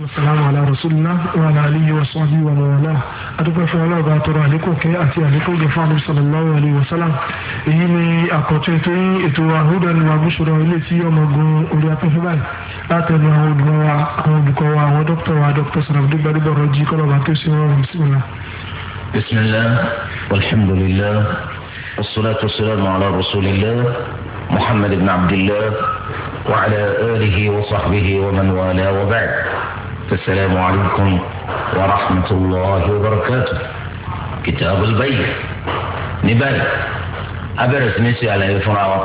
Assalamu ala rasulillah wa ala alihi wa sahbihi wa mawala. Adúpẹ́ fún ọlọ́ọ̀bá tọrọ àlékún kẹ́ àti àlékún gẹ̀ fún Ànábì sallallahu alayhi wa sallam. Èyí ni àkọ́tún ètò yín, ètò Hudan wa Bushra, ilé tí ọmọ gun orí afẹ́fẹ́ báyìí látẹnu àwọn olùkọ́ wa, àwọn olùkọ́ wa, àwọn dókítà wa, dókítà Sàràfídì Gbadébọ̀ Rọ́jí, kọ́lọ́ba tó ṣe wọ́n. Bismillah. Bismillah, walhamdulillah, wassalatu wassalamu ala rasulillah Muhammad ibn Abdillah wa ala alihi wa sahbihi wa man wala, wa ba'd. السلام عليكم ورحمة الله وبركاته. كتاب البيع níbàyìí abẹ́rẹ́ sí ní ṣe àlàyé fúnra wa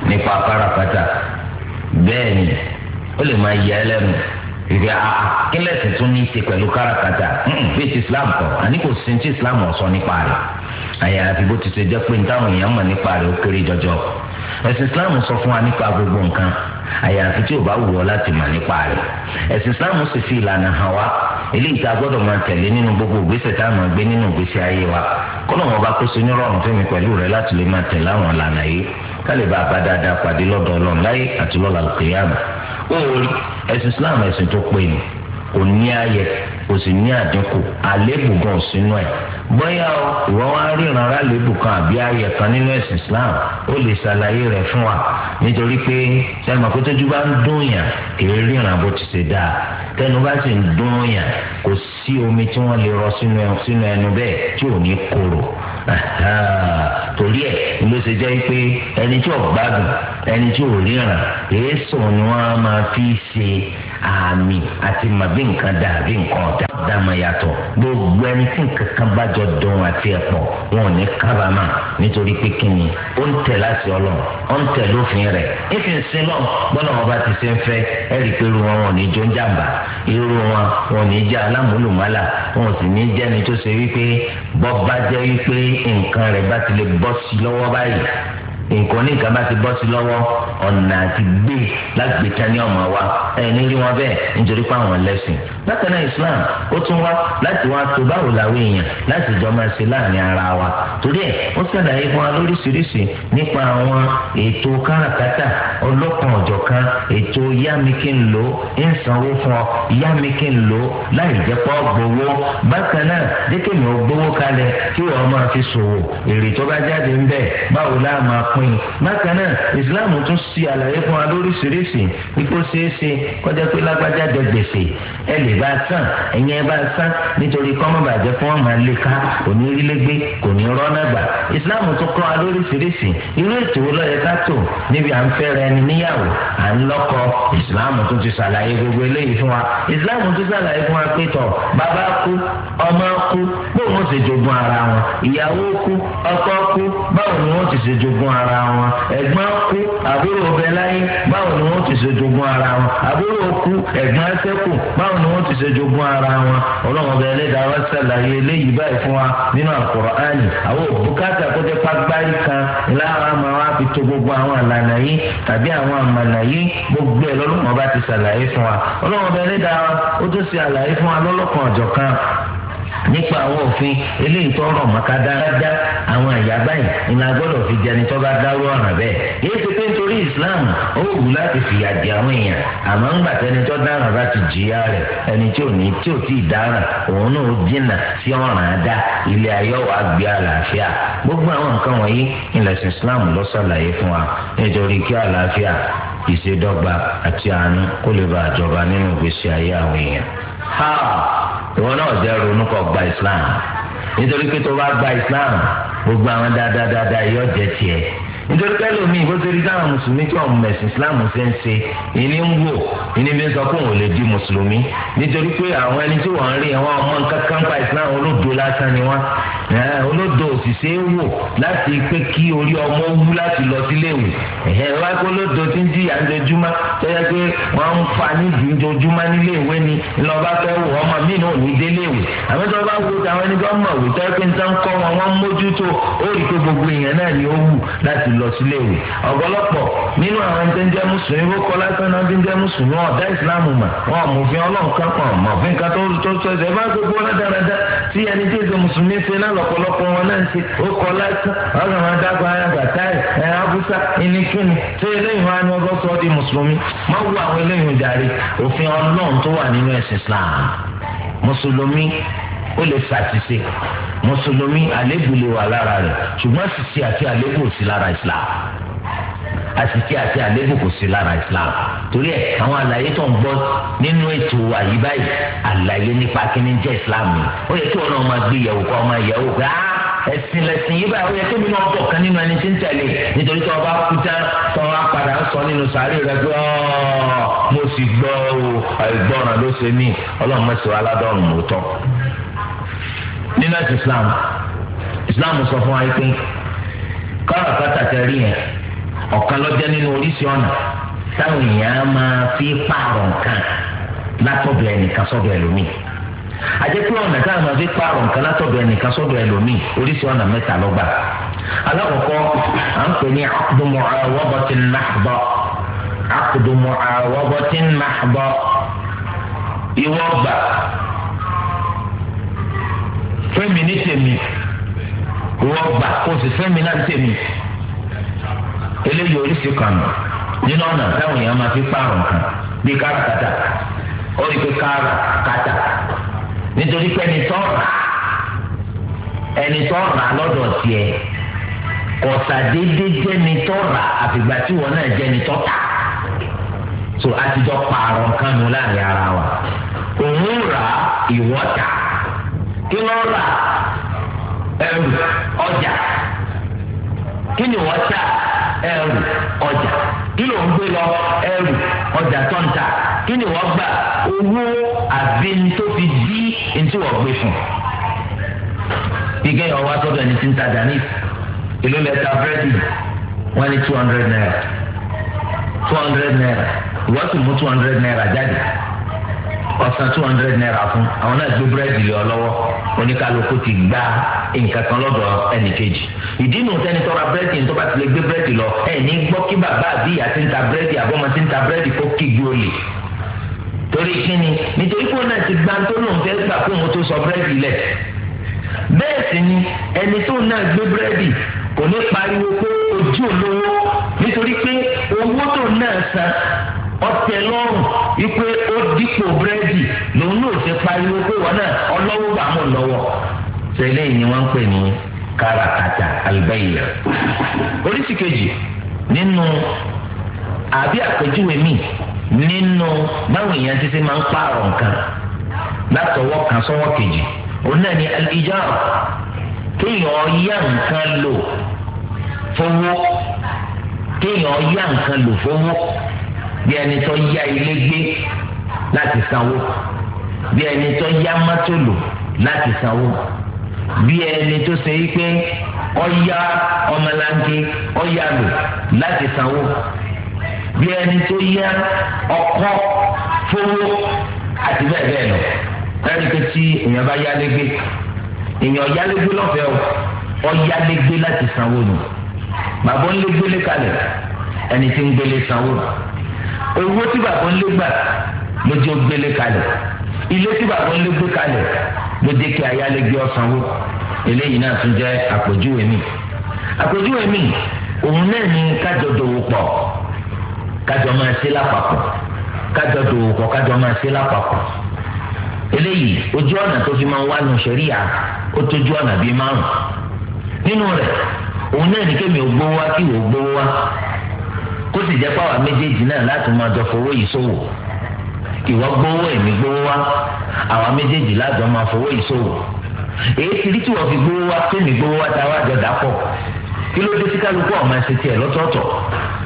nípa káràkátà. Bẹ́ẹ̀ ni ó lè máa yà ẹ́ lẹ́nu ìgbà kílẹ̀sì tún ní í ṣe pẹ̀lú káràkátà bí ti Islam kọ́, àní kò sí ti Islam ọ̀sọ́ nípa rẹ̀, àyàfi bó ti ṣe jẹ́ pé nítawọn èèyàn mọ̀ nípa rẹ̀ ó kéré jọjọ. Ẹ̀sìn Islam sọ fún wa nípa gbogbo nǹkan, àyàfi tí ò bá wù ọ́ láti mọ̀ nípa rẹ̀. Ẹ̀sìn Islam sì fi ìlànà hàn wá eléyìí tá a gbọ́dọ̀ máa tẹ̀lé nínú gbogbo ìgbésẹ̀ tá a máa gbé nínú ìgbésí ayé wa. Kọ́nà wọn bá kó sí nírọ̀rùn fún mi pẹ̀lú rẹ̀ láti lè máa tẹ̀lé àwọn ìlànà yìí, ká lè bá a bá dáadáa pàdé lọ́dọ̀ Ọlọ́run láyé àti lọ́la al-qiyāmah. Ó rí ẹ̀sìn Islam, ẹ̀sìn tó pé ni, kò ní ayẹ, kò sì ní àdínkù, àléébù gan sínú ẹ̀. Bóyá o ìwọ wá ríran aráàlébù kan àbí ayẹ kan nínú ẹ̀sìn Islam, ó lè ṣàlàyé rẹ̀ fún wa, nítorí pé sẹ́mi pé tójú bá ń dún yàn kì í ríran bó ti ṣe dáa, tẹnu bá sì ń dún yàn kò sí omi tí wọ́n lè rọ sínú ẹnu bẹ́ẹ̀ tí ò ní korò. Torí ẹ̀ ló ṣe jẹ́ pé ẹni tí ò gbádùn, ẹni tí ò ríran, èso ni wọ́n máa fi ṣe àmì àti mà bí nǹkan dà bí nǹkan ọ̀dà dàmà yàtọ̀. Gbogbo ẹni tí nǹkan kan bá jọ dùn àti ẹ̀pọ̀ wọn ò ní kábàámà, nítorí pé kí ni ó ń tẹ̀ láti Ọlọ́run, ó ń tẹ̀ lófin rẹ̀, ìfi ń sin lọ́n gbọ́dọ̀ wọn bá ti ṣe ń fẹ́. Ẹ rí i pé irú wọn wọn ò ní jó ń jàǹbá, irú wọn wọn ò ní jẹ́ alámúlùmálà, wọn ò sì ní jẹ́ni tó ṣe wípé bọ́ bá jẹ́ wípé nǹkan rẹ̀ bá ti lè bọ́ sí lọ́wọ́ báyìí, nǹkan ní nǹkan bá ti bọ́ sí lọ́wọ́, ọ̀nà àti gbé lágbèéká ní ọmọ wa ẹni rí wọn bẹ́ẹ̀, nítorí pé àwọn lẹ́sìn. Bákan náà Islam ó tún wá láti wá tó báwo làwọn èèyàn láti jọ máa ṣe láàrin ara wa. Torí ẹ̀ ó ṣàlàyé fún wa lóríṣiríṣi nípa àwọn ètò káràkátà ọlọ́kan ọ̀jọ̀kan, ètò yá mi kí n lò ń sanwó fún ọ, yá mi kí n lò láì jẹ́ pọ́ gbowó. Bákan náà dékèmí ò gbowó kalẹ̀ kí wọ́n máa fi ṣòwò, èrè tó bá jáde ń bẹ̀ báwo láà máa pín. Bákan náà Islam tún ṣe àlàyé fún wa lóríṣiríṣi ipò ṣeéṣe kọjá pé lágbájá jẹ gbèsè, ẹ lè bá a san, ẹ̀yin ẹ bá a san, nítorí kọ́mọ́bàjẹ́ fún wọn máa lè ká, kò ní rí légbé, kò ní rọ́nà gbà. Islam tún kọ́ wa lóríṣiríṣi irú ètò wo ló yẹ ká tò níbi à ń fẹ́ra ẹni níyàwó, à ń lọ́kọ. Islam tún ti ṣàlàyé gbogbo eléyìí fún wa. Islam tún ṣàlàyé fún wa pé tọ̀ bàbá kú, ọmọ kú, bóun ó ṣe jogún ara wọn, ìyàwó kú, ọkọ kú, báwo ni wọ́n ti ṣe jogún ara wọn, ẹ̀gbọ́n kú, àbúrò bẹ láyé, báwo ni wọ́n ti ṣe jogún ara wọn, àbúrò kú, ẹ̀gbọ́n ṣẹ́kù, báwo ni wọ́n ti ṣe jogún ara wọn. Ọlọ́run ọba ẹlẹ́dàá wá ṣàlàyé eléyìí báyìí fún wa nínú Al-Qur'ani. Àwọn òbúkátà kó jẹ́ pàgbárí kan lára máa wá fi tó gbogbo àwọn àlànà yìí tàbí àwọn àmàlà yìí, gbogbo ẹ̀ lọ́lọ́run ọba ti ṣàlàyé fún wa. Ọlọ́run ọba ẹlẹ́dàá ó tún ṣe àlàyé fún wa lọ́lọ́kan ọ̀jọ̀kan nípa àwọn òfin eléyìí tó rọ̀ mọ́ ká dáadáa àwọn àyà báyìí ni a gbọ́dọ̀ fi jẹni tó bá dárú ọ̀ràn bẹ́ẹ̀. Èyí ti pé nítorí Islam ó wù láti fìyà jẹ àwọn èèyàn, àmọ́ ńgbà tẹni tó dáràn bá ti jìyà rẹ̀, ẹni tí ò ní tí ò tí ì dáràn òun náà ó jìnnà sí ọ̀ràn àdá, ilé ayé wa gbé àlàáfíà. Gbogbo àwọn nǹkan wọ̀nyí ìlẹ̀sìn Islam ló ṣàlàyé fún wa, nítorí kí àlàáfíà, ìṣèdọ́gba àti àánú kó lè bá àjọba nínú ìgbésí ayé àwọn èèyàn. Ìwọ náà jẹ́ ronú kó gba Islam, nítorí pé tó bá gba Islam gbogbo àwọn dáadáa yóò jẹ́ tiẹ̀. Nítorí pé lómi bó ṣe rí táwọn mùsùlùmí tí wọn mẹ̀sìn Islam ṣe ń ṣe ìní ń wò, ìní bí ń sọ pé òun ò lè di mùsùlùmí, nítorí pé àwọn ẹni tí wọ́n ń rí àwọn ọmọ nǹkan kan pa Islam olódo lásán ni wọ́n. Olódo òṣìṣẹ́ wò láti pé kí orí ọmọ wú láti lọ síléèwé. Ẹ̀hẹ́ wá pé olódo ti ń jìyà ńjojúmọ́ tó yẹ pé wọ́n ń fa nídìí ńjojúmọ́ níléèwé ni ńlọba fẹ́ wò ọmọ mi náà ní déléèwé. Àmọ́ tó bá wo àwọn ẹni tó mọ̀wé tó yẹ pé nǹkan kọ́ wọn wọ́n mójútó, ó rí pé gbogbo èèyàn náà ni ó wù láti lọ síléèwé. Ọ̀pọ̀lọpọ̀ nínú àwọn ẹni tó ń jẹ́ mùsùlùmí ó kọ́ lásán náà tó ń jẹ́ mùsùlùmí wọn ọ̀dá ìsìláàmù mà, wọn mòfin Ọlọ́run kan pọ̀ mọ̀fin kan tó tó ẹsẹ̀ bá gbogbo ọ̀nà dáradára tí ẹni tí èso mùsùlùmí ṣe náà lọ́pọ̀lọpọ̀ wọn náà ń ṣe ó kọ lásán ọ̀gá máa dákọ̀ ayàgbà táì ẹ̀ abúsá ìníkíni tó eléyìí wọn á ní ọgọ́ sọ ọ́ di mùsùlùmí. Má wú àwọn eléyìí jàre. Òfin Ọlọ́run tó wà nínú ẹ̀sìn Islam, mùsùlùmí ó lè ṣàṣìṣe, mùsùlùmí àlébù lè wà lára rẹ̀, ṣùgbọ́n àṣìṣe àti àlébù ò sí lára Islam. Àṣìṣe àti àlébù kò sí lára Islam. Torí ẹ̀ àwọn àlàyé tó ń gbọ́ nínú ètò àyè báyìí, àlàyé nípa kíní jẹ́ Islam ni. Ó yẹ kí wọn náà máa gbé yẹ̀wò kọ́ máa yẹ̀wò pé ẹ̀sìn lẹ̀sìn yìí báyìí, ó yẹ kí mi náà bọ̀ kan nínú ẹni tí ń tẹ̀lé. Nítorí tí wọ́n bá kú tán, tí wọ́n bá padà ń sọ nínú sàárè rẹ̀ pé mo sì gbọ́ o, àìgbọràn ló ṣe mí. Ọlọ́run mọ̀sẹ̀ wa aládọ́rùn mọ́tọ́. Nínú ẹ̀sìn Islam, Islam sọ fún wa pé káràkátà tẹ rí yẹn ọ̀kan ló jẹ́ nínú oríṣi ọ̀nà táwọn èèyàn máa fi pààrọ̀ nǹkan látọ̀dọ̀ ẹnìkan sọ́dọ̀ ẹlòmíì. Àjẹpẹ́ ọ̀nà táwọn máa fi pààrọ̀ nǹkan látọ̀dọ̀ ẹnìkan sọ́dọ̀ ẹlòmíì oríṣi ọ̀nà mẹ́ta ló gbà. Alákọ̀ọ́kọ́ à ń pè ní aqdu mu'awabatin mahdha. Aqdu mu'awabatin mahdha. Ìwọ gbà fẹ́mi ní tèmi, ìwọ gbà kó o sì fẹ́mi náà ní tèmi. Eléyìí oríṣi kan nínú ọ̀nà táwọn èèyàn máa fi pààrọ̀ nǹkan bíi káràkátà. Ó rí pé káràkátà nítorí pé ẹni tó rà lọ́dọ̀ tiẹ̀ kọ̀sàdédé jẹ́ni tó rà àfìgbà tí wọn náà jẹ́ni tó tà. So àtijọ́ pààrọ̀ nǹkan nù láàrin ara wa. Òun rà, ìwọ tà. Kí ló rà? Ẹrù ọjà. Kí ni wọ́n tà? Ẹrù ọjà. Kí ló ń gbé lọ? Ẹrù ọjà tó ń tà. Kí ni wọ́n gbà? Owó àbí ní tó fi dí ní tí wọ́n gbé fún. Bí kéèyàn wá sọ́dọ̀ ẹni tí ń tajà ní ìlú lẹ́tà búrẹ́dì, wọ́n ní 200 naira. 200 naira. Ìwọ́n sì mú 200 naira jáde. Ọ̀sán 200 naira fún. Àwọn náà gbé búrẹ́dì lé ọ lọ́wọ́. Oníkálukú ti gba nǹkan kan lọ́dọ̀ ẹnìkejì. Ìdí nu tẹ́ni tọ́ra búrẹ́dì tó bá ti lè gbé búrẹ́dì lọ, ẹ̀ ní gbọ́ kí bàbá àbí ìyá ti ń ta búrẹ́dì àbọ̀mọ ti ń ta búrẹ́dì kó kígbe olè. Torí kíni? Nítorí pé òun náà ti gba tó lòun fẹ́ gbà kó òun tó sọ búrẹ́dì lẹ̀. Bẹ́ẹ̀ sì ni ẹni tó náà gbé búrẹ́dì kò ní pariwo pé ojú olówó, nítorí pé owó tó náà san ọtẹ lọ́rùn wípé ó dípò búrẹ́dì, lòun náà ṣe pariwo pé wọn náà ọlọ́wọ́ bá mọ̀ lọ́wọ́. Sẹ́lẹ̀ ni wọ́n ń pè ní káràkátà albayr. Oríṣi kejì nínú àbí àpèjúwe mi nínú báwọn èèyàn ti ṣe máa ń pààrọ̀ nǹkan látọwọ́ kan sọ́wọ́ kejì, òun náà ni al-ijara. Kéèyàn yá nǹkan lò fowó, kéèyàn yá nǹkan lò fowó, bí ẹni tó yá ilé gbé láti sanwó, bí ẹni tó yá mọ́tò lò láti sanwó, bí ẹni tó ṣe wípé ọ̀yá ọmọlanke ọ̀yá lò láti sanwó, bí ẹni tó yá ọkọ fowó àti bẹ́ẹ̀ bẹ́ẹ̀ lọ. Ẹni pé tí èèyàn bá yálégbé, èèyàn yálégbé lọ́fẹ̀ẹ́ o, ọ̀yálégbé láti sanwó nù. Bàbá ńlé gbélé kalẹ̀, ẹni tí ń gbélé sanwó. Owó tí bàbá ńlé gbà ló jẹ́ gbélé kalẹ̀. Ilé tí bàbá ńlé gbé kalẹ̀ ló jẹ́ kí ayálégbé ó sanwó. Eléyìí náà tún jẹ́ àpèjúwe mi. Àpèjúwe mi òun náà ní kájọ dòwò pọ̀, kájọ máa ṣe lápapọ̀, kájọ dòwò pọ̀, kájọ máa ṣe lápapọ̀. Eléyìí ojú ọ̀nà tó fi máa ń wá nu ṣẹ̀ríà ó tójú ọ̀nà bíi márùn. Nínú rẹ̀ òun náà ní kémi ò gbówó wá kí wò ó gbówó wá, kó sì jẹ́ pàwọn méjèèjì náà láti máa jọ fowó yìí ṣòwò. Ìwọ gbówó, èmi gbówó wá, àwa méjèèjì láti máa fowó yìí ṣòwò. Èyí ti rí tí wọ́n fi gbówó wá kémi gbówó wá tá a wá jọ dàpọ̀. Kí ló dé sí kálukú ọ̀ máa ṣe tiẹ̀ lọ́tọ̀ọ̀tọ̀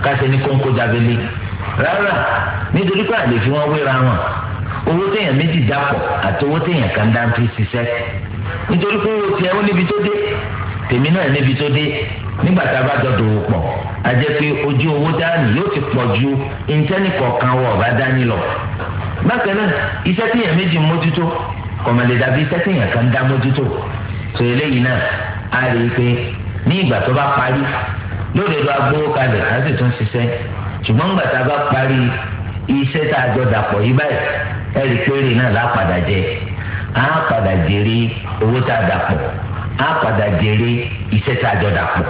ká ṣe ní kóńkó jábélé? Rárá, nítorí pé àlè fi wọ́n wéra wọn. Owó téèyàn méjì dàpọ̀ àti owó téèyàn kan dá ń fi ṣiṣẹ́. Nítorí pé owó tiẹ̀ ó níbi tó dé, tèmi náà níbi tó dé. Nígbà tá a bá jọ dòwò pọ̀, a jẹ́ pé ojú owó dání yóò ti pọ̀ ju ìńtẹ́nì kọ̀ọ̀kan wọ̀ ọ̀bá dání lọ. Bákan náà, iṣẹ́ téèyàn méjì mójútó kọ̀mọ̀lẹ́ dàbí iṣẹ́ téèyàn kan dá mójútó. Tó eléyìí náà a rí i pé ní ìgbà tó bá parí lódodo agbówó kalẹ̀ á sì tún ṣiṣẹ́. Ṣùgbọ́n nígbà tá a bá parí iṣẹ́ tá a jọ dàpọ̀ yí báyìí, ẹ̀rí péré náà lápadà jẹ, á padà jèrè owó tá a dàpọ̀, Á padà jèrè iṣẹ́ tá a jọ dàpọ̀.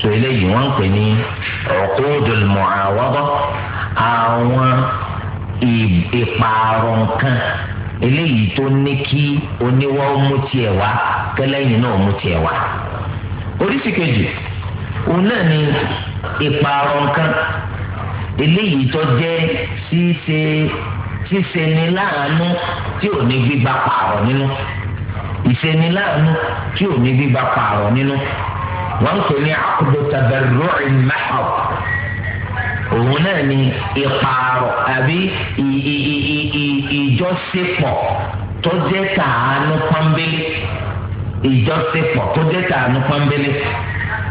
So eléyìí wọ́n ń pè ní uqudul mu'awada, àwọn ìpààrọ̀ nǹkan eléyìí tó ní kí oníwọ́ mú tiẹ̀ wá kẹlẹ́yìn náà mú tiẹ̀ wá. Oríṣi kejì òun náà ni ìpààrọ̀ nǹkan eléyìí tó jẹ́ ṣíṣe ni láàánú tí ò ní gbígba pààrọ̀ nínú. Ìṣeni láàánú tí ò ní gbígba pààrọ̀ nínú wọ́n ń pè ní aqdu tabarru'in mahd. Òun náà ni ìpààrọ̀ àbí ìjọsepọ̀ tó jẹ́ tàánú pọ́nbélé. Ìjọsepọ̀ tó jẹ́ tàánú pọ́nbélé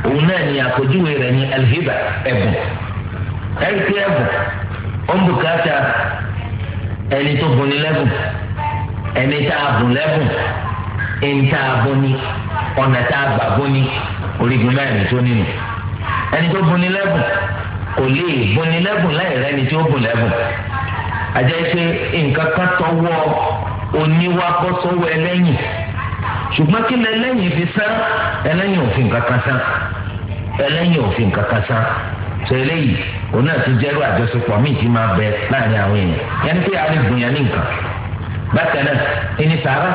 òun náà ni àpèjúwe rẹ̀ ní alhiba, ẹ̀bùn. Ẹ̀rí pé ẹ̀bùn ó ń bùkátà ẹni tó bùn ní lẹ́bùn, ẹni tá a bùn lẹ́bùn, ẹni tá a bùn ní, ọ̀nà tá a gbà bùn ní, orígun mẹ́rin tó nínú. Ẹni tó bùn ní lẹ́bùn kò lè bùn ní lẹ́bùn láì rẹ́ni tí ó bùn lẹ́bùn. Àjẹ́ pé nǹkan kan tọwọ́ oníwà bọ́ sọ́wọ́ ẹlẹ́yìn, ṣùgbọ́n kí lẹ́lẹ́yìn fi sán? Ẹlẹ́yìn òfin kankan sán, ẹlẹ́yìn òfin kankan sán. Sọ eléyìí òun náà ti jẹ́rú àjọṣepọ̀ míì ti máa bẹ láàrin àwọn èèyàn. Yẹn pé a lè gbìyàn ní nǹkan. Bákan náà ẹni sàárà,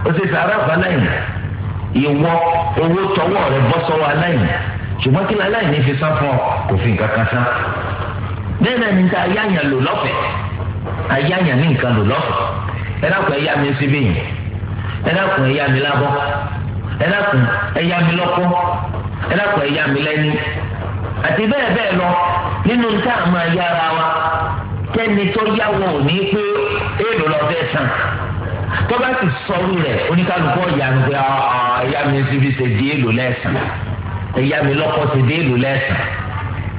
ó ṣe sàárà fún aláìní, ìwọ owó tọwọ́ rẹ bọ́ sọ́wọ́ aláìní, ṣùgbọ́n kí aláìní fi sán fún ọ? Kò fi nǹkan kan sán. Bẹ́ẹ̀ náà ní ká ayáyàn lò lọ́fẹ̀ẹ́, ayáyàn ní nǹkan lò lọ́fẹ̀ẹ́. Ẹ dákun, ẹ yá mi síbí yìí, ẹ dákun, ẹ yá mi lábọ́, ẹ dákun, ẹ yá mi lọ́kọ́, ẹ dákun, ẹ yá mi lẹ́ni, àti bẹ́ẹ̀ bẹ́ẹ̀ lọ nínú tá a máa yára wa. Kẹ́ni tó yáwó ò ní pé èèlò lọ fẹ́ san, tó bá sì sọrú rẹ̀ oníkálukú ọ̀yà ń pẹ́ ẹ̀yà mi síbi ṣe di èèlò lẹ́sàn, ẹ̀yà mi lọ́kọ́ ṣe di èèlò lẹ́sàn.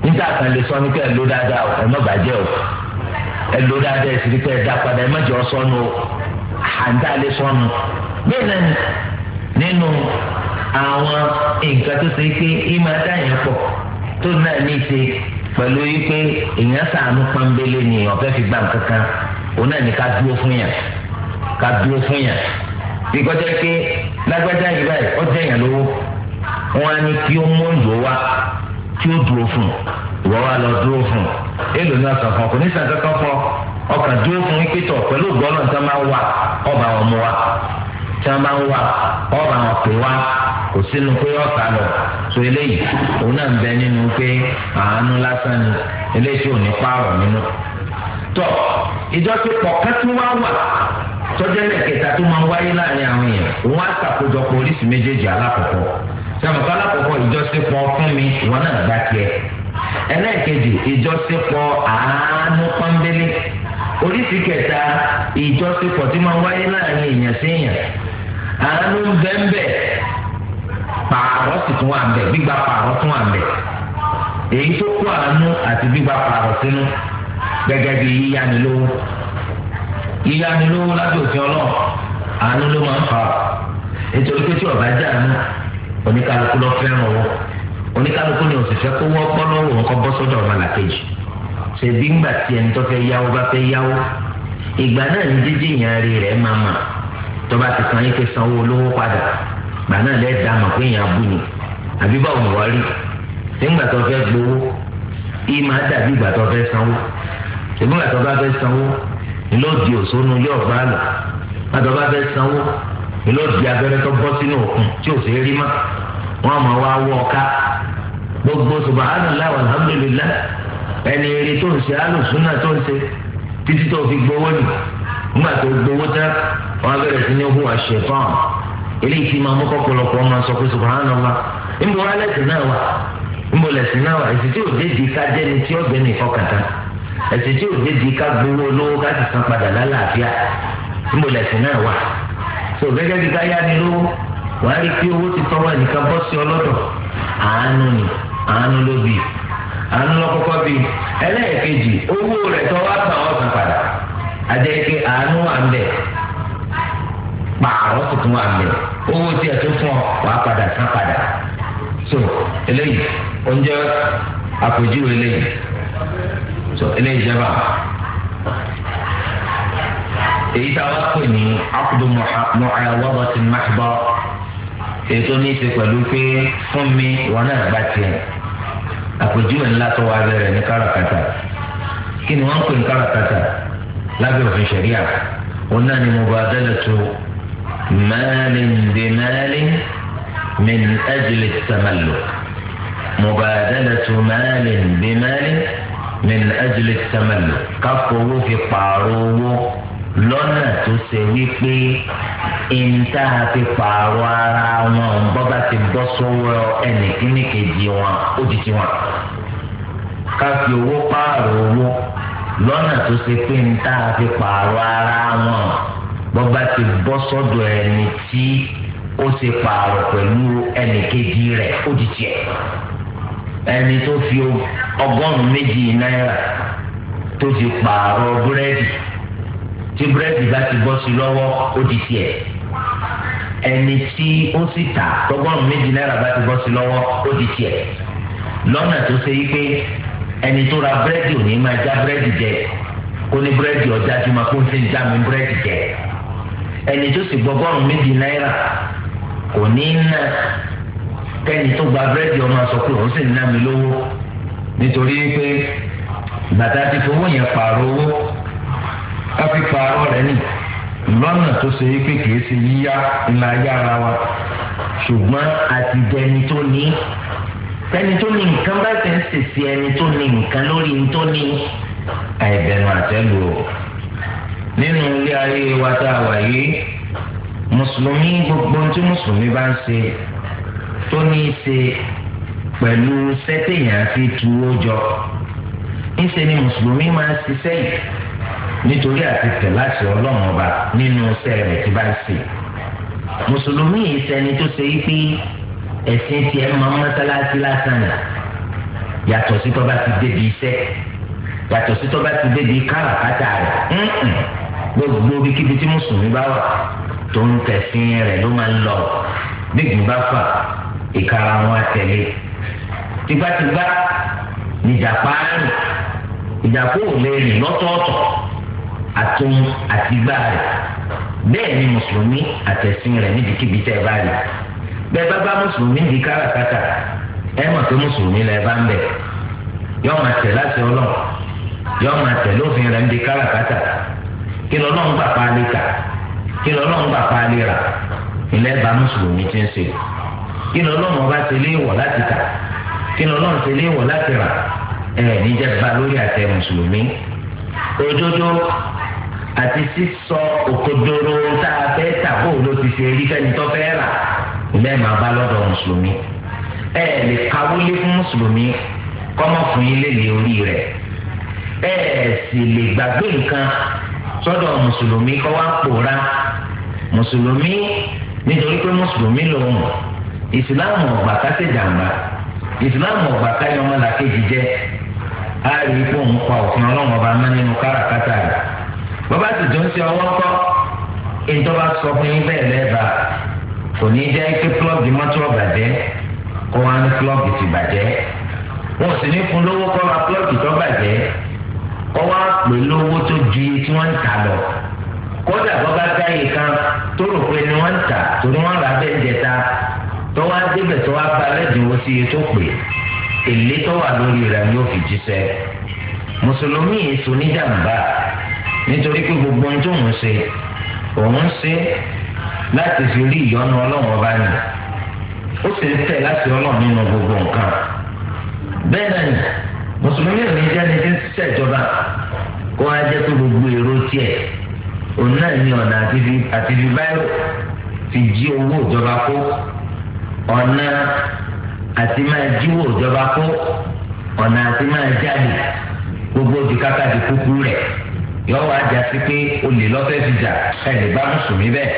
Níta kan lè sọ ní pé ẹ lò dáadáa o, ẹ má bàjẹ́ o, ẹ lò dáadáa, ẹ sì ní pé ẹ dá padà, ẹ má jẹ́ ọ sọnù o, àǹtá lè sọnù. Bẹ́ẹ̀ náà nínú àwọn nǹkan tó ṣe pé ìmọ̀ dáyẹn pọ̀ tó náà ní í ṣe pẹ̀lú wípé èèyàn sàánú pọ́nbélé ni èèyàn fẹ́ fi gbà nǹkan kan, òun náà ní ká dúró fún yàn, ká dúró fún yàn. Bí kọjá pé lágbájá yìí báyìí ó jẹ́ èèyàn lówó, wọn á ní kí ó mú ìdúró wá kí ó dúró fún ìwọ wa lọ dúró fún èlò ní ọ̀sán kan kò ní sàn kankan fún ọkàn dúró fún wípé tọ̀ pẹ̀lú gbọ́nà tí wọ́n máa ń wà ọba wọn mú wa, tí wọ́n máa ń wà ọba wọn pè wá, kò sínú pé ọ̀sà lọ. So eléyìí òun náà ń bẹ nínú pé àánú lásán ni eléyìí tí ò ní pààrọ̀ nínú. Tọ ìjọsìnpọ̀ kẹ́tù wá wà tọ́jú ẹlẹ́kẹta tó máa ń wáyé láàrin àwọn èèyàn, òun á ṣàkójọpọ̀ oríṣi méjèèjì. Alákọ̀ọ́kọ́ sẹ́wọ̀n alákọ̀ọ́kọ́ ìjọsìnpọ̀ fún mi, ìwọ náà gbá tiẹ̀. Ẹlẹ́ẹ̀kejì ìjọsìnpọ̀ àánú pọ́nbélé. Oríṣi kẹta ìjọsìnpọ̀ tí máa ń wáyé láàrin èèyàn sí èèyàn, àánú ń bẹ́ńbẹ́, pààrọ̀ sì tún wà ń bẹ̀, gbígba pààrọ̀ tún wà ń bẹ̀. Èyí tó kó àánú àti gbígba pààrọ̀ sínú gẹ́gẹ́ bí yíyánilówó. Yíyánilówó lábẹ́ òfin Ọlọ́run àánú ló máa ń fà á, nítorí pé tí ọba jẹ́ àánú, oníkálukú lọ fẹ́ràn owó, oníkálukú ni òsì fẹ́ kó wọ́pọ̀ lọ́wọ́ nǹkan bọ́ sọ́dọ̀ ọmọlàkejì. Ṣèbí ńgbà tí ẹni tó fẹ́ yáwó bá fẹ́ yáwó, ìgbà náà ní jíjí ìyàn rí rẹ̀ máa mà tó bá ti kàn yín pé sanwó olówó padà, gbà náà lẹ́ẹ̀ dá mọ̀ pé èèyàn abú ni àbí báwo ni wọ́n rí. Nígbà tó fẹ́ gbowó yìí máa dàbí ìgbà tó fẹ́ sanwó. Ṣèbí ìgbà tó bá fẹ́ sanwó ni ló di òṣónú ilé ọ̀gbá lọ, ìgbà tó bá fẹ́ sanwó ni ló di abẹ́rẹ́ tó bọ́ sínú òkun tí ò sí rí mọ́, wọ́n máa wá wọ́ ọ̀ká gbogbo subhanallah walhamdulillah. Ẹni eré tó ń ṣe alùsùnà tó ń ṣe títí tó fi gbowó nì, nígbà tó gbowó tán wọ́n bẹ̀rẹ̀ sí ní hùwà ṣẹ̀fọ́n eléyìí tí máa mú kọ́pọ̀lọpọ̀ máa sọ pé subhanallah, níbo wá lẹ́sìn náà wà, níbo lẹ́sìn náà wà? Èsì tí ò dé di ká jẹ́ni tí ó gbé ní ìfọkàntán, èsì tí ò dé di ká gbowó olówó ká sì san padà lálàáfíà, níbo lẹ́sìn náà wà? Tó gẹ́gẹ́ bí ká yá ni lówó, wàá rí pé owó ti tọwọ́ ẹnìkan bọ́ sí ọlọ́dọ̀, àánú ni, àánú ló bì, àánú ló kọ́kọ́ bì. Ẹlẹ́ẹ̀kejì owó rẹ̀ tọ́ wá gbà wọ́n san padà, àjẹ́ pé àánú wà ń bẹ̀, pààrọ̀ sì tún wà ń bẹ̀, owó tí ẹ tó fún ọ wàá padà san padà. So eléyìí oúnjẹ àpèjúwe eléyìí. So eléyìí jẹba èyí tá a wá pè ní aqdu mu'awadatin mahdha, Ètò ní í ṣe pẹ̀lú pé fún mi ìwọ náà gbà tiẹ̀. Àpèjúwe ńlá tó wà bẹ̀rẹ̀ ní káràkátà. Kí ni wọ́n ń pè ní káràkátà lábẹ́ òfin ṣẹ̀ríà? Òun náà ni mubadalatu malin bi malin min ajli at-tamalluk. Mubadalatu malin bi malin min ajli at-tamalluk. Káfọ́ owó fi pààrọ̀ owó lọ́nà tó ṣe wípé ìta fi pààrọ̀ ara wọn bọ́ba ti bọ́ sọ́wọ́ ẹnì kíní kejì wọn ó di tiwọn. Ká fi owó pààrọ̀ owó lọ́nà tó ṣe pé ìta fi pààrọ̀ ara wọn bọ́ba ti bọ́ sọ́dọ̀ ẹni tí ó ṣe pààrọ̀ pẹ̀lú ẹnì kejì rẹ̀ ó di tiẹ̀. Ẹni tó fi 200 náírà tó fi pààrọ̀ búrẹ́dì, tí búrẹ́dì bá ti bọ́ sí lọ́wọ́ ó di tiẹ̀. Ẹni tí ó sì tà 200 náírà bá ti bọ́ sí lọ́wọ́ ó di tiẹ̀. Lọ́nà tó ṣe yí pé ẹni tó ra búrẹ́dì ò ní máa já búrẹ́dì jẹ, kó ní búrẹ́dì ọjà tó máa kó ń sìn já mi búrẹ́dì jẹ. Ẹni tó sì gbọ́ 200 náírà kò ní ná kẹ́ni tó gba búrẹ́dì ọmọ sọ pé òun sì ń ná mi lówó, nítorí pé bàtà ti fowó yẹn pààrọ̀ owó, ká fi pààrọ̀ rẹ̀ nì lọ́nà tó ṣe é pé kìí ṣe yíyá ńlá yára wa, ṣùgbọ́n àti dẹni tó ní. Ẹni tó ní nǹkan bá ti ń ṣèṣe ẹni tó ní nǹkan lórí ní tó ní àìbẹ̀rù àtẹ́lù o. Nínú ilé ayé wa tá a wà yìí, mùsùlùmí gbogbo tí mùsùlùmí bá ń ṣe tó ní í ṣe pẹ̀lú sẹ́tẹ̀yàn fi tuwó jọ, ńṣe ni mùsùlùmí máa ń ṣiṣẹ́ yìí nítorí àti tẹ̀láṣẹ Ọlọ́run ọba nínú iṣẹ́ rẹ̀ tí bá ń ṣe. Mùsùlùmí yìí ṣẹni tó ṣe yí pé ẹ̀sìn tiẹ̀ máa ń mọ́sálásí lásán ni, yàtọ̀ sí tó bá ti débi iṣẹ́, yàtọ̀ sí tó bá ti débi káràkátà rẹ̀. Gbogbo ibikíbi tí mùsùlùmí bá wà tó ń tẹ̀sìn rẹ̀ ló máa ń lọ. Gbígbìn bá fà ìkara wọn àtẹ̀lé. Tipátipá nìjàpá rìn, ìjàpá ò lè rìn lọ́tọ̀ọ̀tọ̀ àtún àtìgbà rẹ̀. Bẹ́ẹ̀ ni mùsùlùmí àtẹ̀sìn rẹ̀ níbikíbi tẹ́ ẹ bá rí. Bẹ́ẹ̀ bá bá mùsùlùmí di káràkátà, ẹ mọ̀ pé mùsùlùmí lẹ bá ń bẹ̀. Yọ́ọ́ máa tẹ̀ láti Ọlọ́run, yọ́ọ́ máa tẹ̀ lófin rẹ̀ ń di káràkátà. Kí lọ́lọ́run gbà pa lè tà, kí lọ́lọ́run gbà pa lè rà, ilẹ̀ bá mùsùlùmí ti ń ṣe. Kí lọ́lọ́run ọba ṣe léèwọ̀ láti tà, kí lọ́lọ́run ṣe léèwọ̀ láti rà, ẹ̀ níjẹ́ bá lórí àtẹ mùsùlùmí. Òdodo àti sísọ òkodoro tá a fẹ́ tà bó ló ti ṣe rí fẹ́ni tó fẹ́ rà, ilẹ̀ máa bá lọ́dọ̀ mùsùlùmí. Ẹ lè kawólé fún mùsùlùmí kọ́mọ fún yín lélẹ̀ orí rẹ̀. Ẹ sì lè gbàgbé nǹkan sọ́dọ̀ mùsùlùmí kọ́ wá pòórá. Mùsùlùmí nítorí pé mùsùlùmí lòun, ìsìláàmù ọ̀gbà ká ṣe jàǹbá, ìsìláàmù ọ̀gbà ká yọ ọmọlàkejì jẹ. Á rí i pé òun pa òfin Ọlọ́run ọba mọ́ nínú káràkátà rẹ̀. Bàbá sì tó ń ṣe ọwọ́ kọ́, ìjọba sọ fún yín bẹ́ẹ̀ lẹ́ẹ̀bà, kò ní jẹ́ pé plọ́ọ̀gì mọ́tò ọ̀bàjẹ́ kó wá ní plọ́ọ̀gì ti bàjẹ́. Wọn sì ní fún lówó kọ́ ra plọ́ọ̀gì tó bàjẹ́, kó wá pè lówó tó ju iye tí wọ́n ń tà lọ. Kódà bọ́ bá dá iye kan tó rò pé ni wọ́n ń tà torí wọ́n rà bẹ́ẹ̀ jẹta, tó wá débẹ̀ tó wá bá lẹ́dínwó sí iye tó pè, èlé tó wà lórí rẹ̀ ni ó fi jíṣẹ́. Mùsùlùmí èso níjàmbá, nítorí pé gbogbo ohun tó ń ṣe òun ṣe láti fi rí ìyọ́nú Ọlọ́run ọba ni, ó sì ń tẹ̀ láti Ọlọ́run nínú gbogbo nǹkan. Bẹ́ẹ̀ náà ni mùsùlùmí ò ní jẹ́ni tí ń ṣèjọba kó wá jẹ́ pé gbogbo èrò tiẹ̀ òun náà ní ọ̀nà àti fi báyìí fi jí owó ìjọba kó, ọ̀nà àti máa jíwó ìjọba kó, ọ̀nà àti máa jáde, gbogbo òdìkákà di kúkú rẹ̀ yọ wá já sí pé olè lọ́fẹ́ fi jà. Ẹ̀ lè bá mùsùlùmí bẹ́ẹ̀.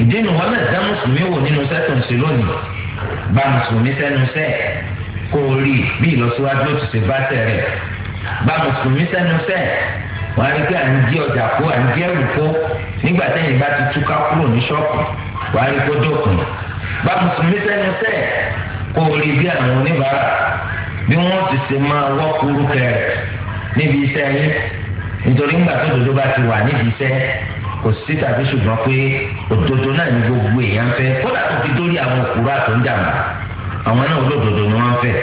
Ìdí nu wọn náà dá mùsùlùmí wò nínú sẹ́tò ń ṣe lónìí. Bá mùsùlùmí sẹ́nu sẹ́ kó o rí bí ìlọsíwájú ó ti ṣe bá tẹ̀ rẹ̀. Bá mùsùlùmí sẹ́nu sẹ́ wọ́n á rí pé à ń jí ọjà kó, à ń jí ẹrù kó, nígbà tẹ́yìn bá ti túká kúrò ní ṣọ́ọ̀pù wọ́n á rí kó dókun. Bá mùsùlùmí sẹ́nu sẹ́ kó o rí bí àwọn oníbàárà bí wọ́n ti ṣe máa wọ́ kúrú kẹrẹ̀ níbi iṣẹ́ yín, nítorí ńgbà tó dodo bá ti wà níbi iṣẹ́ Kò sí tàbí ṣùgbọ́n pé òdodo náà ní gbogbo èèyàn fẹ́, kódà tó fi dórí àwọn òkúra tó ń jàmbá, àwọn náà olódodo ni wọ́n fẹ́.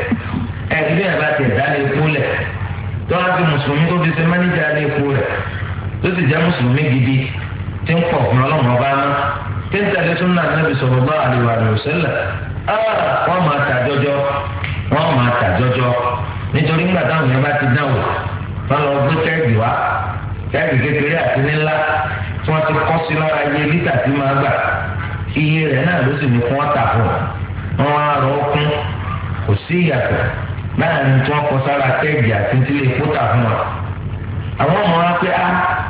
Ẹbí ẹ̀ bá ti ẹ̀dá lè kú lẹ̀ tó wá fi mùsùlùmí tó fi ṣe mánéjà lè kú rẹ̀, tó sì jẹ́ mùsùlùmí gidi tí ń pọ̀ fún ọlọ́run ọba mọ́, tí ń tẹ̀lé súnà Nábì sallallahu alaihi wasallam, wọ́n máa tà jọjọ, wọ́n máa tà jọjọ. Nítorí nígbà táwọn yẹn bá ti dánwò, wọ́n lọ gbé kẹ́ẹ̀gì wá, kẹ́ẹ̀gì kékeré àti nílá tí wọ́n ti kọ́ sí lára iye lítà tí máa gbà, iye rẹ̀ náà ló sì ní kí wọ́n tà fún wọn. Wọ́n á rọ ọkún, kò sí ìyàtọ̀ láàrin tí wọ́n kọ sára kẹ́ẹ̀gì àti tí lè kó tà fún wọn. Àwọn ọmọ wa pé a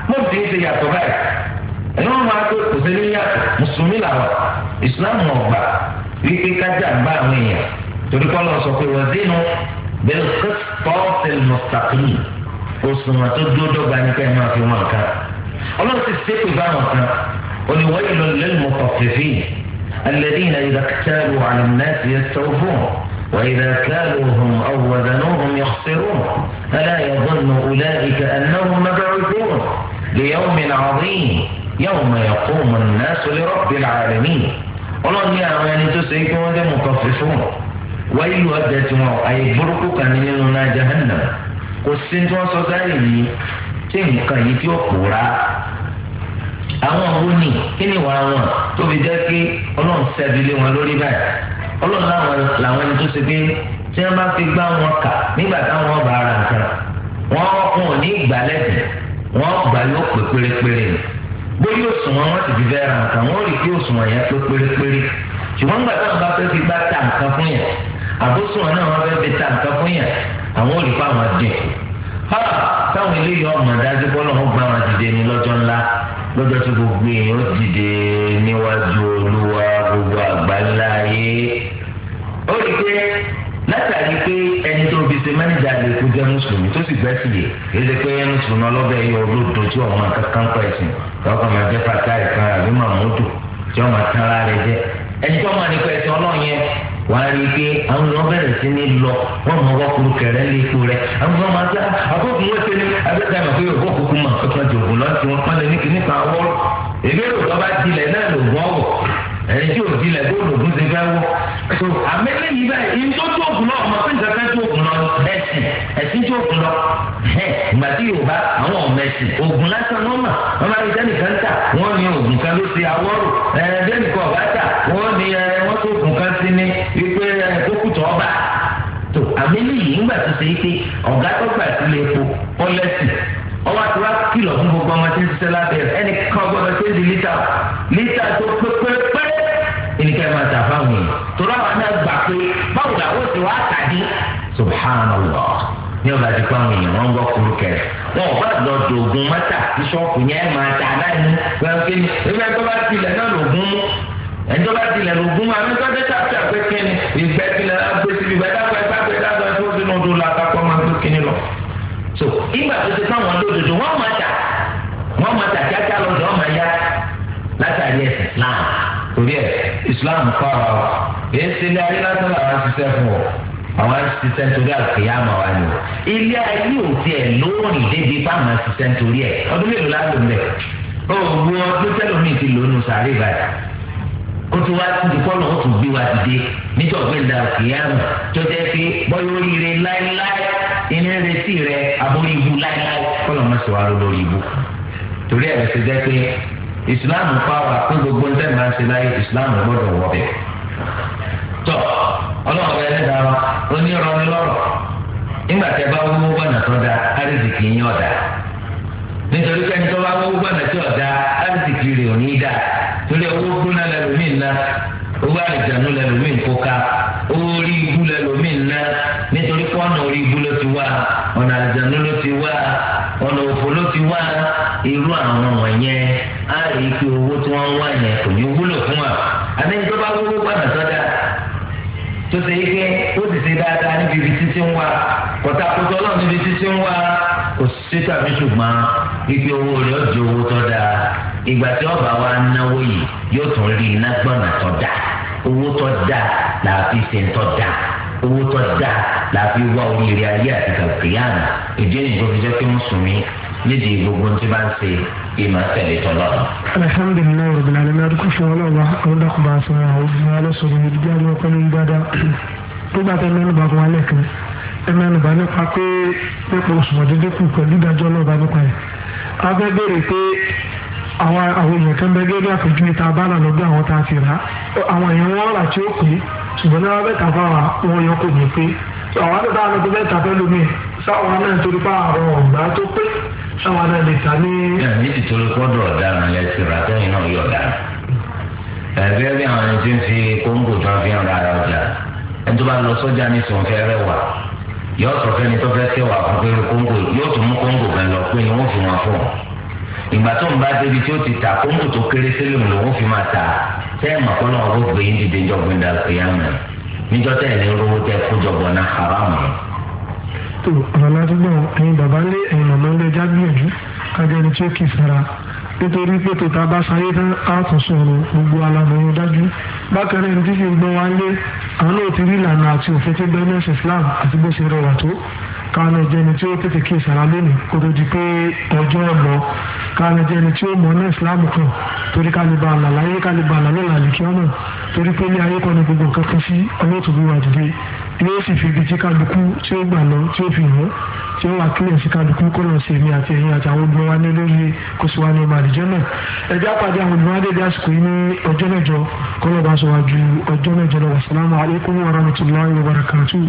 mo ti ń ṣe yàtọ̀ báyìí, ẹni wọn máa pé kò sí ní yàtọ̀, mùsùlùmí làwọn, ìsìláàmù ọ̀gbà wípé kájà ń bá àwọn èèyàn, torí kọ́ lọ sọ pé wọ́n dínú bil qistasil mustaqim, òṣùwọ̀n tó dúró dọ́gba ní ká ẹ máa fi wọn kan. Ọlọ́run ti ṣépè báwọn kan, ó ní waylun lil mutaffifin alladhina idha iktalu ala an-nasi yastawfun wa idha kaluhum aw wazanuhum yakhsirun ala yadhunnu ulaika annahum mab'uthun liyawmin 'azim yawma yaqumu an-nasu li rabbil 'alamin. Ọlọ́run ní àwọn ẹni tó ṣe é kí wọ́n jẹ́ mutaffifun, wáyé ọjà tiwọn àyè burúkú kan nínú náà jahannam. Kò sí tí wọ́n sọ sáyè yìí tí nǹkan yìí tí ó pòórá. Àwọn wo ni kí ni wàá wọn tó fi jẹ́ pé ọlọ́run ṣẹ́bi lé wọn lórí báyìí? Ọlọ́run làwọn ẹni tó ṣe pé tí wọ́n bá fi gbá wọn kà nígbà táwọn bá ara nǹkan, wọ́n ò ní ìgbà lẹ́sìn, wọ́n gbà yóò pè pérépéré ni. Bóyá òṣùwọ̀n wọn sì fi fẹ́ ra nǹkan, wọ́n rí pé òṣùwọ̀n yẹn pé pérépéré. Ṣùgbọ́n nígbà táwọn bá fẹ́ fi gbá ta nǹkan fún yẹn, àbóṣùwọ̀n náà wọ́n fẹ́ fi ta nǹkan fún yẹn, àwọn ò rí pé àwọn dín. Táwọn eléyìí ọmọ dájú bọ́lá wọn gba àwọn dìde ní lọ́jọ́ ńlá, lọ́jọ́ tí gbogbo èèyàn ó dìde níwájú Olúwa gbogbo àgbáńlá ayé. Ó rí i pé látàrí pé ẹni tó fi ṣe mánéjà lè kú jẹ́ mùsùlùmí tó sì gbẹ́ sí yè, èyí ṣe pé mùsùlùmí ọlọ́bẹ̀ yọ olódo tí ọmọ kankan pẹ̀ sí, ọkọ̀ máa jẹ́ fàtáì kan àbí màmúdù tí ọmọ tán ara rẹ̀ jẹ́. Ẹni tó máa nípa ẹ̀sìn Ọlọ́run yẹn, wàá rí i pé àwọn èèyàn bẹ̀rẹ̀ sí ní lọ, wọ́n mọ wọ́kùrú kẹrẹ́ lé ipò rẹ̀. Àwọn èèyàn máa gbá àbókùn wọ́n ṣe ní abẹ́tà ìmọ̀ pé òkú òkú mọ̀ ọ̀kan jòògùn lọ sí wọn pọ́nlẹ̀ ní kíní kan wọ́. Èmi èrò tó bá dilẹ̀ náà lògùn ọ̀wọ̀, ẹni tí ò dilẹ̀ bó lògùn ṣe fẹ́ wọ́. So àmẹ́lẹ́ yìí báyìí ní tó tó ògùn lọ, ọmọ pé nǹkan tó ògùn lọ, ẹ̀sìn ẹ̀sìn tó ògùn lọ. Ìgbà tí Yorùbá àwọn ọmọ ẹ̀sìn ògùn lásán wọn mà, wọn máa rí sẹ́nìkan tà, wọ́n ní ògùn kan ló ṣe awọ́rò, ẹ̀ẹ́dẹ́nìkan ọ̀bá tà, wọ́n ní wọ́n tó ògùn kan sí ní wípé kókùtù ọba. Tó àmẹ́lẹ́ yìí ńgbà tó ṣe pé ọ̀gá tó gbà sílé epo pọ́lẹ́sì ọwọ́ àti wá kìlọ̀ fún gbogbo ọmọ tí ń ṣiṣẹ́ lábẹ́ rẹ̀, ẹnì kan gbọ́dọ̀ ṣe é di lítà lítà tó pépépé ẹnìkan máa tà fáwọn èèyàn, torí àwọn náà gbà pé báwo làwọn ti wá tàdí. Subhanallah, ní ọba ti pa àwọn èèyàn wọn ń gbọ́ kúrú kẹrẹ, wọn ò bá lọ dògùn mọ́tà tí ṣọ́ọ̀kù yẹn máa tà náà ní gbẹ̀ngàn ní ẹgbẹ́ tó bá tilẹ̀ náà lògùn mú, ẹni tó bá tilẹ̀ lògùn mú, àmì tó dé tàbí àgbẹ̀ kínní ìgbẹ́ tilẹ̀ gbé síbi ìgbẹ́ dàgbà ìgbàgbẹ́ dàgbà tó sínú odò làkàkọ́ máa gbé kínní lọ. So ìgbà tó ti fáwọn lódodo wọ́n máa tà, wọ́n máa tà kíákíá lọ́dọ̀ wọ́n máa yá látàrí ẹ̀sìn Islam. Torí ẹ̀ Islam kọ́ ọ èyí ṣe ilé ayé lásán làwọn ṣiṣẹ́ fún ọ, àwọn ṣiṣẹ́ nítorí àkèyàmọ̀ wa ni o. Ilé ayé ò tiẹ̀ lóòrìn débi fáwọn ṣiṣẹ́ nítorí ẹ̀. Ọdún mélòó lágbo mbẹ? Òwò ọdún tẹlómi ti lò nù sàárè báyìí. Ó ti wá ti kọ́ lọ́wọ́ tó gbé wa dìde níjọ́ gbẹ̀ndà àkèyàmọ̀ tó jẹ́ pé bọ́yọ̀ oríire láéláé inú retí rẹ aborí ibu láéláé kọ́ lọ́mọ sì wá lórí ibu. Torí ẹ̀ ṣe jẹ́ pé ìsìláàmù fáwọn pé gbogbo ń tẹ́ máa ń ṣe láyé ìsìláàmù gbọ́dọ̀ wọ̀ bẹ̀. Tọ́ ọlọ́run ọba ẹlẹ́dàá wa onírọ̀ni lọ́rọ̀ nígbà tẹ́ bá wúwo gbọ́nà tó da àrísìkì yín ọ̀dà, nítorí pé ẹni tó bá wúwo gbọ́nà tí ọ̀dà àrísìkì rẹ̀ ò ní í dà, torí owó gbóná lẹ́lòmíì ná, owó àlìjánu lẹ́lòmíì kóká, owó orí ibú lẹ́lòmíì ná, nítorí pé ọ̀nà orí ibú ló ti wá, ọ̀nà àlìjánu ló ti wá, ọ̀nà òfò ló ti wá. Irú àwọn wọ̀nyẹn á rí i pé owó tí wọ́n ń wá yẹn kò ní wúlò fún wa. Àmì tó bá wúwo gbọ́nà tó dáa tó ṣe é pé ó sì ṣe dáadáa níbi ibi títí ń wá, kọ̀tàkùtà ọlọ́run níbi títí ń wá, kò sí tàbí ṣùgbọ́n ibi owó rẹ̀ ó di owó tó dáa. Ìgbà tí ọba wa náwó yìí yóò tún rí iná gbọ́nà tó dáa. Owó tó dáa là á fi ṣe ń tó dáa, owó tó dáa là á fi wá oríire ayé àti kàkìyàmù. Ìdí nìyí tó fi jẹ́ pé mùsùlùmí Nídìí gbogbo tí bá ń ṣe ìmọ̀ tẹ̀lé tọ́lọ́. Alhamdulilayi rabbil alamin, adúgbò fún ọlọ́wà àwọn dàkúbà sọ àwọn obìnrin alẹ́sọ̀rọ̀ ní ibi àjọ pẹ̀lú dáadáa. Nígbà tẹ mẹ́nu bá fún wa lẹ́ẹ̀kan, ẹ mẹ́nu bá nípa pé nípa òṣùwọ̀n dídé kù pẹ̀lú ìdájọ́ ọlọ́ọ̀bá nípa ẹ̀. A fẹ́ béèrè pé àwọn èèyàn kan bẹ gẹ́gẹ́ àpèjúwe tá a bá là lọ́dọ̀ àwọn tá a ti rà, àwọn èèyàn wọn rà tí ó pé, ṣùgbọ́n náà bẹ́ẹ̀ tà fáwa wọn yọ kò ní pé àwọn àdúgbò àwọn tó bẹ́ẹ̀ tà fẹ́ lómi sáwọn náà torí pa àrùn ọ̀gbá tó pé sáwọn náà lè ta ní. Ní ìtòrí kọ́dọ̀ ọ̀daràn lẹ ti rà sẹ́yìn náà yọ̀ ọ̀daràn. Ẹ̀gbẹ́ bí àwọn ẹni tí ń fi kóńgò tó ń fi ń ra ọjà, ẹni tó bá lọ sọ́jà ní sùn fẹ́ rẹwà yóò sọ fẹ́ni tó fẹ́ tẹ̀wà fún pé kóńgò yóò tún mú kóńgò kan lọ pé ni wọ́n fi wọn fún un. Ìgbà tó ń bá débi tí ó ti ta kóńgò tó kéré sílẹ̀ lòun fi máa ta sẹ́yìn mọ̀kọ́ náà ó gbé yín dìde jọ̀gbìn dàlùkìyàmù níjọ́ tẹ̀ ní rówó tẹ kójọ bọ̀ náà haram yẹn. Tó ọ̀rọ̀ ládùúgbò, ẹ̀yin bàbá ńlé, ẹ̀yin màmá ńlé, já gbìyànjú kájọ ẹni tí ó kì í sara, nítorí pé tó ta bá sáyé tán á tún sọ̀rọ̀ gbogbo alamọ̀yìn dájú. Bákan náà, ẹni tí kì í gbọ́ wá ńlé, àwọn náà ti rí ìlànà àti òfin tí bẹ́ẹ̀ nẹ́ẹ̀sì Islam àti bó ṣe rẹwà tó. Káwọn náà jẹ́ ẹni tí ó tètè kí ìsara lónìí kó tó di pé ọjọ́ lọ. Káwọn náà jẹ́ ẹni tí ó mọ̀ ní Islam kan, torí ká lè ba àlà láyé, ká lè ba àlà lọ́la àlèkí ọmọ, torí pé ilé ayé kọ́ ni gbogbo nǹkan kan sí. Ọlọ́tún bí wà dìde yóò sì fi ibi tí kálukú tí ó gbà lọ tí ó fi hàn tí ó wà kílẹ̀ sí kálukú kó lọ sí èmi àti ẹ̀yin àti àwọn olùmọ̀ wa ní lórí kó sì wá ní ọmọ àdìjọ́ náà. Ẹ̀jẹ̀ àpàdé àwọn olùmọ̀ adédè àsìkò yìí ní ọjọ́ 8, kó lọ́ọ́ bá sọ wá ju ọjọ́ 8 lọ. Wasalaamu alaykum wa rahmatulahi wa barakatuh.